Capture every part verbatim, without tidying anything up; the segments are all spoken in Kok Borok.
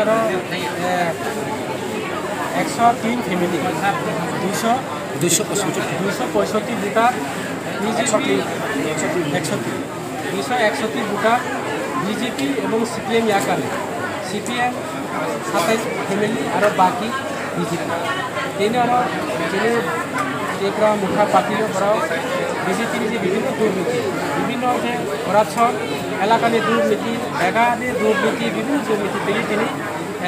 Aro, eh, একশো তিন family, দুইশো, দুইশো পঁয়ষট্টি। দুইশো পঁয়ষট্টি voter, বিজেপি, একশো তিন, দুইশো একষট্টি voter বিজেপি এবং সিপিএম yakar, সিপিএম সাতাইশ family, aro baki BJP. Tini aro tini Tipra Motha Party no borok B J P ni je bibhinno durniti, bibhinno je corruption, elakani durniti, begani durniti, bibhinno durniti tini tini,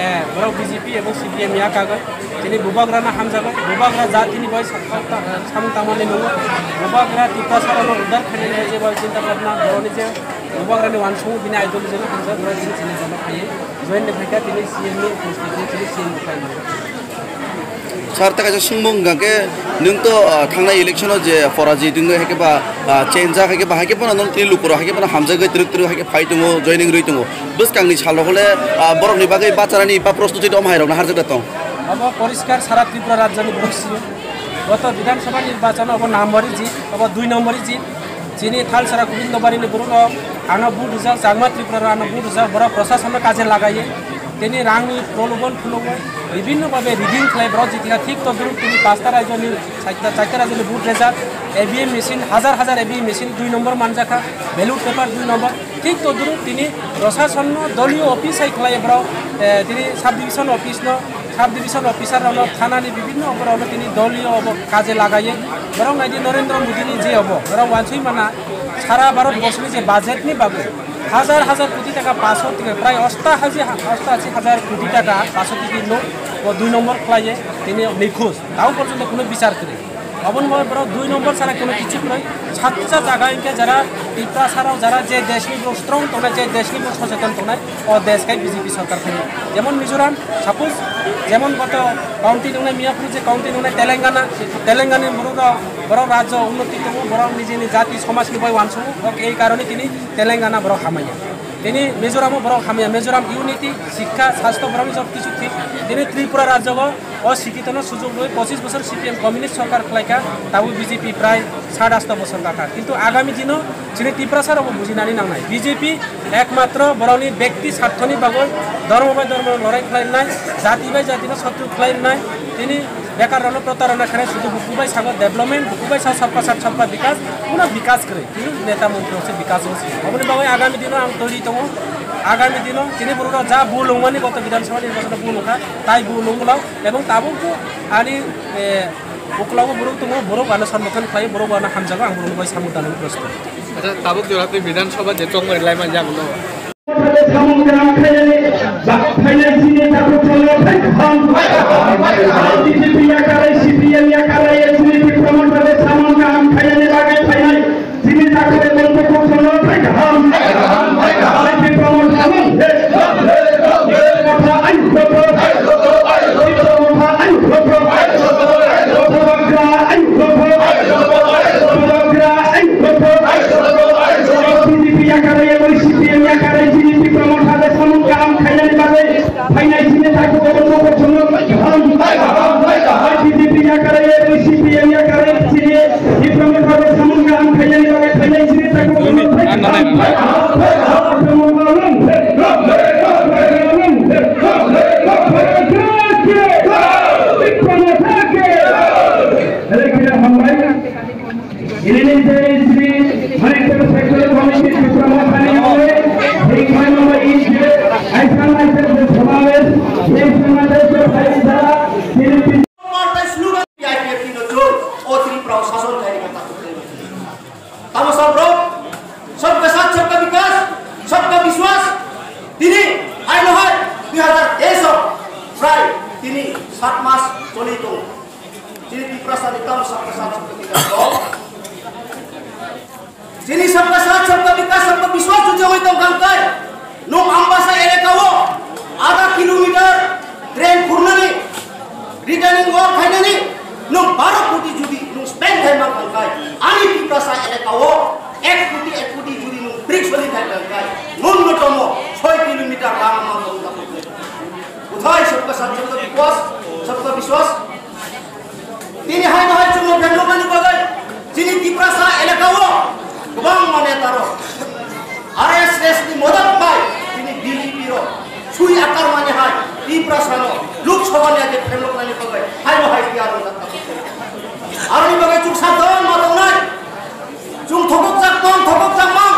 eh, borok B J P ebong C P M yakagwi tini bubagrano hamjagwi, bubagra jatini bai sa-, sa-, samung tangmani nungo, bubagra Tiprasarokno udar khainani bai je bai chinta bhabna, borokni je bubagrani uansukmung bini ideology no hamjak, borok tini chini jano phaiwi join ni phaikha, tini C M ni upasthiti tini C M ni khlai mano. Sir, ta kaisa swngmung hwnkha khe, nwng to, ah, thangnai election o je poraji twi wngwi hai khe ba, ah, chenjak hai khe ba, hai khe bono nwng tini lukurok hai khe bono hamjagwi twrwk twrwk hai khe phai tongo, joining rwi tongo. Bwskangni salo hole, ah, borokni bagwi bacharani ba prostuti tongma hai rokno harjak da tong. Abo poriskar sara Tripura rajyoni borok sio. Goto Bidhan Sabha nirbachon abo nambari jit, abo dui nambari jit. Chini Thalsara Gobindobari ni borok rok ano vote rijak, Changma Tripura rok ano vote rijak, borok proshasonno kaje lagai. Tini rangni prolobon phunugwi bibhinno bhabe rigging khlai borok jitikha, thik todruk tini pasta rajyoni, chaita, chaita rajyoni vote rejak, A V M machine, hajar hajar A V M machine dui nombor manjakha, ballot paper dui nombor, thik todruk tini proshasonno doliyo office hai khlai borok, eh, tini sub division office no, sub division officer rokno thanani bibhinno oborokno tini doliyo obo kaje lagai. Borok naidi Narendra Modi ni je obo, borok wansui mana sara Bharat borsoni je budget ni bagwi hajar hajar koti taka, paso tike prai osta haji, osta ashi hajar koti taka paso tike no o dui nombor khlaiye tini nikhoj, tao porjonto kuno bichar kwrwi. Oboni bagwi borok dui nombor sara kuno kichu kwrwi. Saksa jaga hinkhe jara Tiprasarok jara je deshni borok strong tongnai, je deshni borok socheton tongnai, o desh khai B J P sorkar phai. Jemon Mizoram, suppose, jemon goto county nungnai Miyapur je county nungnai Telangana, Telangana ni borok rok, borok rajyo unnoti tongo, borok nijini jati somaj ni bai uansukgo, ok, ei karone tini Telangana borok hamaya. Tini Mizoram o borok hamya, Mizoram unity, sikha, sastho borok ni joto kichu thik. Tini Tripura rajyo o, o sikito no sujok rwi pochis bosor C P M communist sorkar khlaikha, tabuk B J P prai sat asto bosor kakha. Kintu agami dino chini Tiprasa rok bo bujinani nangnai. B J P ekmatro borokni bekti sarthoni bagwi, dhormo bai dhormo lorai khlainai, jati bai jati no sotru khlainai, tini bekar rokno protarona khainai, sudu buku bai sago development, buku bai sa sabka sat sabka bikas, kuno bikas kwrwi. Tini neta montri rok se bikas wng si. Oboni bagwi agami dino ang twi tongo. Agami dino chini borok rok ja bul wngmani goto Bidhan Sabha nirbachon o bul wngkha, tai bul wngmano ebong tabuk bo ani, eh, uklogo borok tongo, borok ano sambuthani khlai, borok ano hamjago, ang borokno bai samung tanani prosto. Acha, tabuk jora twi Bidhan Sabha je chongmani laima jak no. Samung kaham khainani bagwi phainai chini takhuk chwla phai kaham. B J P yakarwi, C P M yakarwi, chini Tipra Motha samung kaham khainani bagwi phainai chini takhuk chwla phai kaham. Tipra Motha samung kaham. Tipra Motha ayuk. Ini ni jai Sri Manikpur Sector Committee Tipra Mothani mole, hikmai mole ije, aisan aisan je samavesh, je samavesh je bhai sara, tini Mothani slogan I P F T no chwng o Tripura o sason khai rikha takhuk khai. Tamo sabrok, sabka saath, sabka vikas, sabka vishwas, tini haino hai dui hazar teis o prai tini sat mas choli tongo. Chini Tiprasa ni tamo sabka saath sabka vikas tong. Chini sabka saath sabka vikas sabka vishwas jodi oi tong kha hwnkhe, nwng Ambasa elaka o adha kilometer drain khurnani, retaining wall khainani, nwng baro koti jodi nwng spend khai man kha hwnkhe, ani Tiprasa elaka o ek koti ek koti jodi nwng brick soli khai hwnkhe, nwng no tomo soi kilometer lama man kha hwnkhe. Buthai sabka saath sabka vishwas, sabka vishwas. Tini hai no hai chwngno bendoknani bagwi chini Tiprasa elaka o kwbangma neta rok R S S ni modot bai tini B J P rok sui Akar mani hai, Tiprasano Lok Sabha ni age phenglok nani bagwi, hai bo hai tiyar wng jak. Aroni bagwi chwng sabdan ma tongnai. Chwng thokok jak mang, thokok jak mang.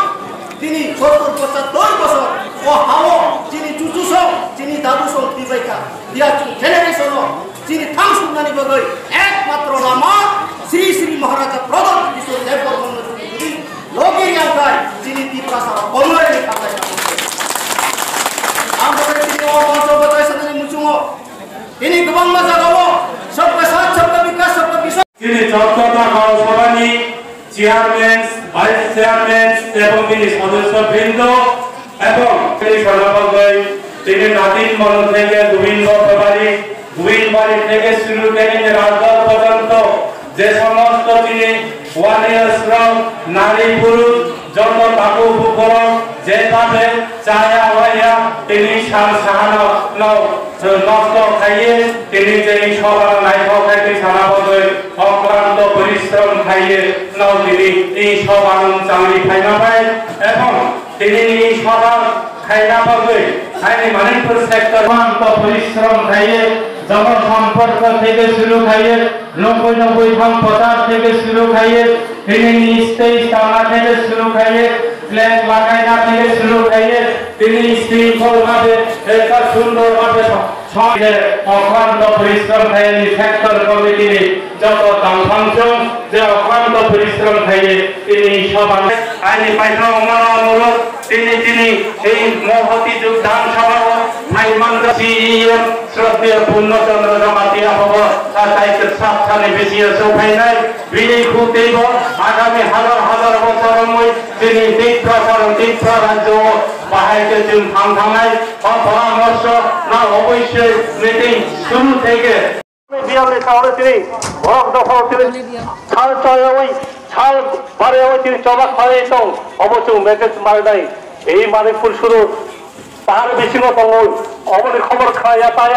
Tini sottor pochattor bosor o hao chini chuchu song, chini dadu song thwi bai kha. Dia chwng generation o chini thang suknani bagwi ekmatro lama Sri Sri Maharaja Pradyot Kishore Debbarma no chwng twi logi yang khai chini Tiprasa rok komlai ni khatai. Ang bagwi tini o moncho batai sanani muchungo. Tini kwbangma jagao Sabka Saath, Sabka Vikas, Sabka Vishwas. Chini Chorcha Nagar Sabhani chairman, vice chairman ebong bini sodosyo brindo ebong tini sana bagwi tini Natin Manu theke Gobindo Bari, Gobindo Bari theke suru khe nini Rajgarh porjonto je somosto tini warriors rok, nari purush, joto tabu bukhorok je tabe chaya waya tini sal sahano no nosto khaiye tini je i sobha no naithok khai twi sana bagwi okranto porishrom khaiye no tini i sobha no changri phaima bai ebong tini i sobha khaina bagwi aini Manipur sector okranto porishrom khaiye jono somporko theke suru khaiye Nokoi nokoi thang potar theke suru khaiye, tini ni stage tangna theke suru khaiye, flag lagaina theke suru khaiye, tini stage khol mabe, ekta sundor mabe so-, so-, je okranto porishrom khaiye ni sector committee ni joto tangphang chwng je okranto porishrom khaiye tini soba aini paithak mano molo Tini tini ei mohoti jogdan sabhao phaimanjak C E M Shraddheya Purno Chandra Jamatia abobo achai kwchak sani bisingo sophainai. Bini khuk teibo agami hazar hazar bochor wngwi chini Tiprasa, Tripura rajyo bahai khe chwng thang thangnai. O poramorsho no oboisoi meeting suru theke. Biyamni saono tini borok dophano tini sal choyawi, sal bariyawi tini choba khlaiwi tong, obo chwng message marinai. Ei Manipur suru pahar bisingo tongo, oboni khobor khlaiya taya.